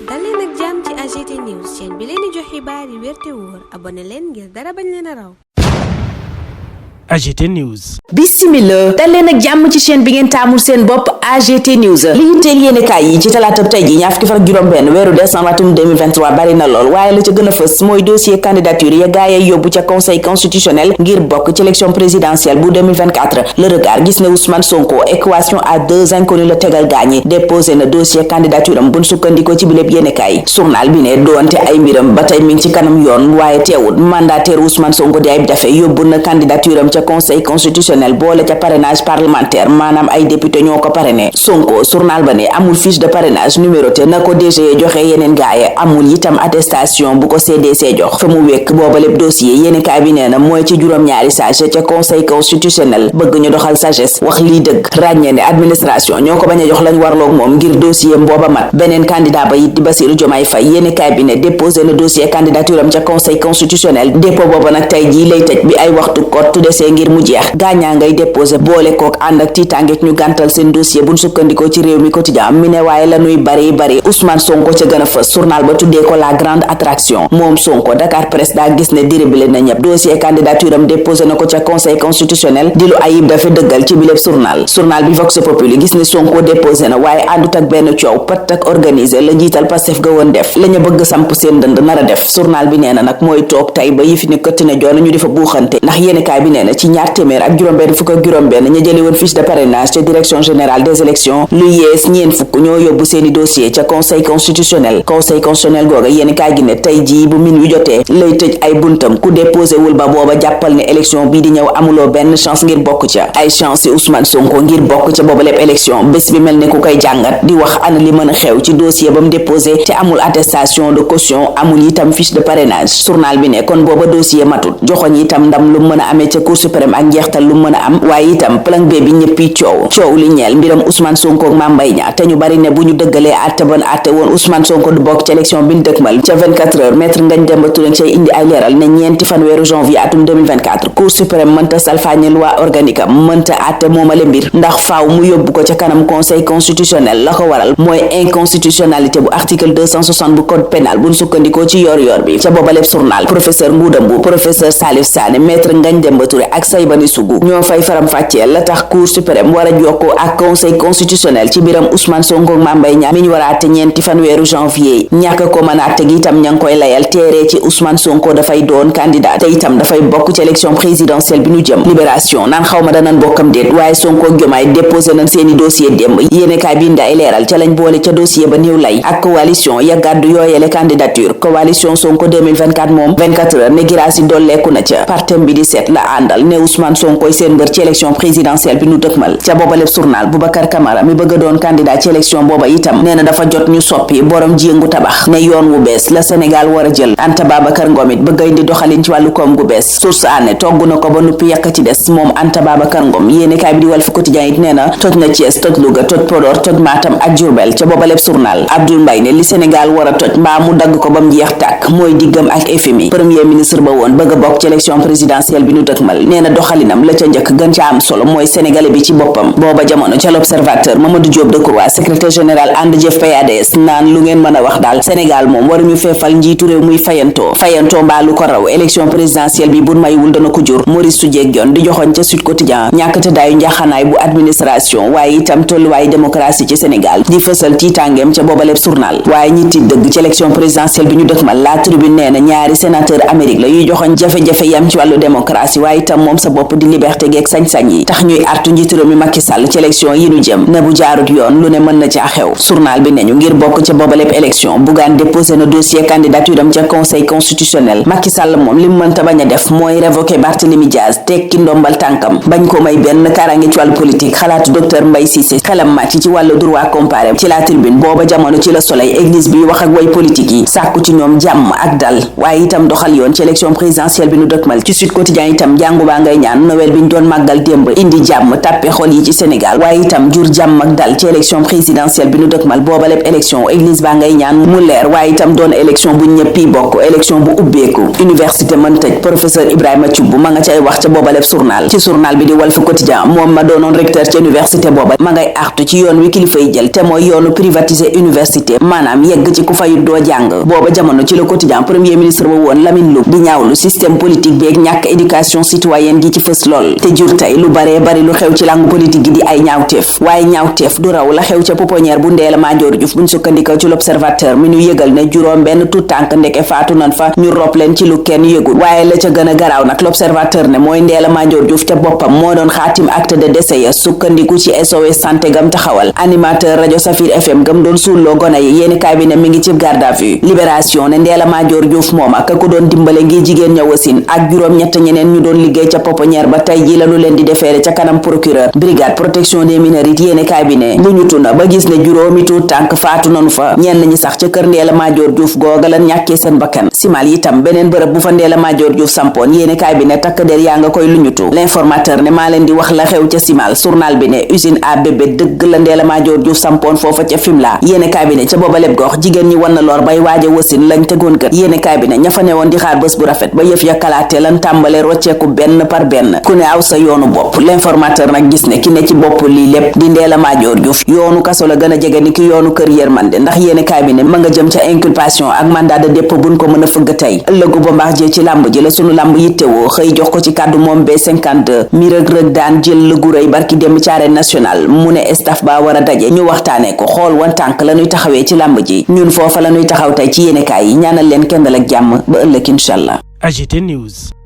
dal leen ak jàmm ci AGT News chaîne bi leen di jox xibaar yi wér te wóor abonné leen ngir dara bañ leen a raw. AGT News. Bismillah dal leen ak jàmm ci chaîne bi ngeen taamul seen bopp AGT News li yitteel yéenekaay yi ci talaatab tey ji ñaar fukki fan ak juróom-benn weeru décembre atum 2023 bari na lool waaye la ca gën a fës mooy dossier candidature ya gaayee yóbbu ca conseil constitutionnel ngir bokk ci élection présidentielle bu 2024 le regard gis ne Ousmane Sonko équation à deux inconnus la tegal gaañi déposé na dossier candidature am buñ sukkandikoo ci biléb yéenekaay journal bi ne doonte ay mbiram ba tey mi ngi ci kanam yoon waaye teewul mandataire Ousmane Sonko di Ayib Daffé yóbbu na candidature am ca conseil constitutionnel boole ca parrainage parlementaire maanaam ay député ñoo ko parrainé Sonko journal ba ne amul fiche de parrainage numéroté na ko DG joxe yeneen gaaye amul itam attestation bu ko CDC jox fa mu wekk booba lépp dossier yéeni kaay bi nee na mooy ci juróom-ñaari sage ca conseil constitutionnel bëgg ñu doxal sagesse wax lii dëgg ràññee ne administration ñoo ko bañ a jox lañ warloog moom ngir dossier booba mat beneen candidat ba it di Bassirou Diomaye Faye yéeni kaay bi ne déposé na dossier candidature am ca conseil constitutionnel dépôt booba nag tey jii lay tëj bi ay waxtu kott desee ngir mu jeex gaañaa ngay déposé boole kook ànd ak tiitaangeek ñu gàntal seen dossier buñ sukkandikoo ci réew mi quotidien mi ne waaye la nuy bari Ousmane Sonko ca gën a fës journal ba tuddee ko la grande attraction moom Sonko Dakar Presse daa gis ne diribile na ñëpp dossier candidature am déposé na ko ca conseil constitutionnel di lu Ayib dafa dëggal ci biléb journal bi Vox Populi gis ne Sonko déposé na waaye àndut ak benn coow pat ak organisé la njiital Pastef ga woon def la ñu bëgg samp seen dënd nar a def journal bi nee na nag mooy toog tey ba yëfi ni këtt na joona ñu di fa buuxante ndax yéenekaay bi nee na ci ñaar téeméer ak juróom-benn fukk ak juróom-benn ña jëli woon fiche de parrainage ca direction générale des élections lu yees ñeen fukk ñoo yóbbu seeni dossier ca conseil constitutionnel googa yéeni kaay gi ne tey jii bu min wi jotee lay tëj ay buntam ku déposé wul ba booba jàppal ne élection bii di ñëw amuloo benn chance ngir bokk ca ay chance yi Ousmane Sonko ngir bokk ca booba lépp élection bés bi mel ne ku koy jàngat di wax ana li mën a xew ci dossier ba mu déposé te amul attestation de caution amul itam fiche de parrainage journal bi ne kon booba dossier matut joxoñ itam ndam lu mën a amee ca cour suprême ak njeextal lu mën a am waaye itam plan B bi ñëppi coow li ñeel mbiram Ousmane Sonko ak Mame Mbaye Niang te ñu bari ne bu ñu dëggalee àtte ban àtte woon Ousmane Sonko du bokk ci élection bi ñu dëkkmal ca 24 heures maître Ngagne Demba Touré cay indi ay leeral ne ñeenti fanweeru janvier atum 2024 cour suprême mënta salfaañe loi organique am mënta àtte moomale mbir ndax faaw mu yóbbu ko ca kanam conseil constitutionnel la ko waral mooy inconstitutionnalité bu article 260 bu code pénal buñ sukkandikoo ci yor bi ca booba lépp journal professeur Ngouda Mboup professeur Salif Sané maître Ngagne Demba Touré ak Saybani Sougou ñoo fay faram fàcceel la tax cour suprême war a jokkoo ak conseil constitutionnel ci biram Ousmane Sonko ak Mame Mbaye Niang mi ñu war a àtte ñeenti fanweeru janvier ñàkk ko mën a àtte gi itam ña ngi koy layal teeree ci Ousmane Sonko dafay doon candidat te itam dafay bokk ci élection présidentielle bi ñu jëm libération naan xawma danan bokkam déet waaye Sonko ak Diomaye déposé nañ seeni dossier démb yéenekaay bi indi ay leeral ca lañ boole ca dossier ba néew lay ak coalition ya gàddu yooyele candidature coalition Sonko 2024 moom 24 heures ne giraasi dolleeku na ca partem bi di seet la àndal ne Ousmane Sonko seen mbër ci élection présidentielle bi ñu dëkkmal ca booba lépp journal Boubacar Camara mi bëgg a doon candidat ci élection booba itam nee na dafa jot ñu soppi borom jéngu tabax ne yoon wu bees la Sénégal war a jël Anta Babacar Ngom it bëgg a indi doxalin ci wàllu koom gu bees source àne togg na ko ba nuppi yàq ci des moom Anta Babacar Ngom yéenekaay bi di Walf Quotidien it nee na toj na Thiès toj Louga toj Podor toj Matam ak Diourbel ca booba lépp journal Abdoul Mbaye ne li Sénégal war a toj mbaa mu dagg ko ba mu jeex tàkk mooy diggam ak FMI premier ministre ba woon bëgg a bokk ci élection présidentielle bi ñu dëkkmal nee na doxalinam la ca njëkk gën ca am solo mooy sénégalais bi ci boppam booba jamono ca l'Observateur Mamadou Diop Decroix secrétaire général ànd jëf PADS naan lu ngeen mën a wax daal Sénégal moom waruñu feefal njiitu réew muy fayantoo mbaa lu ko raw élection présidentielle bi bu mayiwul dana ko jur Maurice Soudieck Dione di joxoñ ca Sud Quotidien ñàkkate daayu njaxanaay bu administration waaye itam tolluwaayu démocratie ci Sénégal di fësal tiitangeem ca booba lépp journal waaye ñi tiit dëgg ci élection présidentielle bi ñu dëkkmal La Tribune nee na ñaari sénateur Amérique la yuy joxoñ jafe-jafe yam ci wàllu démocratie waaye itam moom sa bopp di liberté geek sañ-sañ yi tax ñuy artu njiitu réew mi Macky Sall ci élection yi ñu jëm ne bu jaarut yoon lu ne mën na caa xew journal bi neñu ngir bokk ca booba lépp élection Bougane déposé na dossier candidature am ca conseil constitutionnel Macky Sall moom li mu mënta bañ a def mooy révoquer Barthélémy Diaz tekki ndombal tànkam bañ ko may benn kaaraange ci wàllu politique xalaatu docteur Mbaye Cissé xelam màcc ci wàllu droit comparé ci La Tribune booba jamono ci la Soleil église bi wax ak way politique yi sàkku ci ñoom jàmm ak dal waaye itam doxal yoon ci élection présidentielle bi nu dëkkmal ci Sud Quotidien itam jàngum waa ngay ñaan Noël biñ doon màggal démb indi jàmm tàppe xol yi ci Sénégal waaye itam jur jàmm ak dal ci élection présidentielle bi nu dëkkmal booba lépp élection église baa ngay ñaan mu leer waaye itam doon élection bu ñëppi bokk élection bu ubbeeku université mën tëj professeur Ibrahima Thioub ma nga cay wax ca booba lépp journal ci journal bi di Walf Quotidien moom ma doonoon recteur ci université booba ma ngay artu ci yoon wi kilifa yi jël te mooy yoonu privatiser université maanaam yegg ci ku fayut doo jàng booba jamono ci le quotidien premier ministre ba woon Lamine Loum di ñaawlu système politique beeg ñàkk éducation citoyenne gi ci fës lool te jur tey lu baree bari lu xew ci langue politique gi di ay ñaawteef waaye ñaawteef du raw la xew ca pouponnière bu Ndella Madior Diouf buñ sukkandikoo ci l'observateur mi ñu yëgal ne juróom benn tout tànk ndeke faatu nan fa ñu rob leen ci lu kenn yëgul waaye la ca gën a garaaw nag l'observateur ne mooy Ndella Madior Diouf ca boppam moo doon xaatim acte de décès ya sukkandiku ci SOS santé gam taxawal animateur rajo Safir FM gam doon suulloo gone yi yéeni kaay bi ne mi ngi ci garde à vue libération ne Ndella Madior Diouf moom ak ko doon dimbale ngir jigéen ña wasin ak juróom ñett ñeneen ñu doon liggéey ca pouponnière ba tey ji lañu leen di defeere ca kanam procureur brigade protection des mineurs it yéeni kaay bi ne lu ñu tuna ba gis ne juróomi tuut tànk faatu nanu fa ñenn ñi sax ca kër Ndella Madior Diouf googa lan ñàkkee seen bakkan simal itam beneen bërëb bu fa Ndella Madior Diouf sampoon yéeni kaay bi ne takk der yaa nga koy lu ñutu l'informateur ne maa leen di wax la xew ca simal journal bi ne usine à bébé dëgg la Ndella Madior Diouf sampoon foofa ca Fimela yéeni kaay bi ne ca booba lépp gox jigéen ñi wan na lor bay waaja wasin lañ tegoon kër yéeni kaay bi ne ña fa newoon di xaar bés bu rafet ba yëf ya kalaate lan tàmbale rocceeku benn par benn ku ne aw sa yoonu bopp l'informateur nag gis ne ki ne ci bopp lii lépp di Ndella Madior Diouf yoonu kaso la gën a jege ni ki yoonu kër yërmande ndax yéeni kaay bi ne ma nga jëm ca inculpation ak mandat de dépôt buñ ko mën a fëgg tey ëllëgu Bombardier ci làmb ji la sunu làmb yittewoo xëy jox ko ci kàddu moom B52 mi rëg-rëg daan jël lëgu rëy barki dem ci arène nationale mu ne staff ba war a daje ñu waxtaane ko xool wan tànk la ñuy taxawee ci làmb ji ñun foofa la ñuy taxaw tey ci yéenekaay yi ñaanal leen kendal ak jàmm ba ëllëg incha allah. AGT News.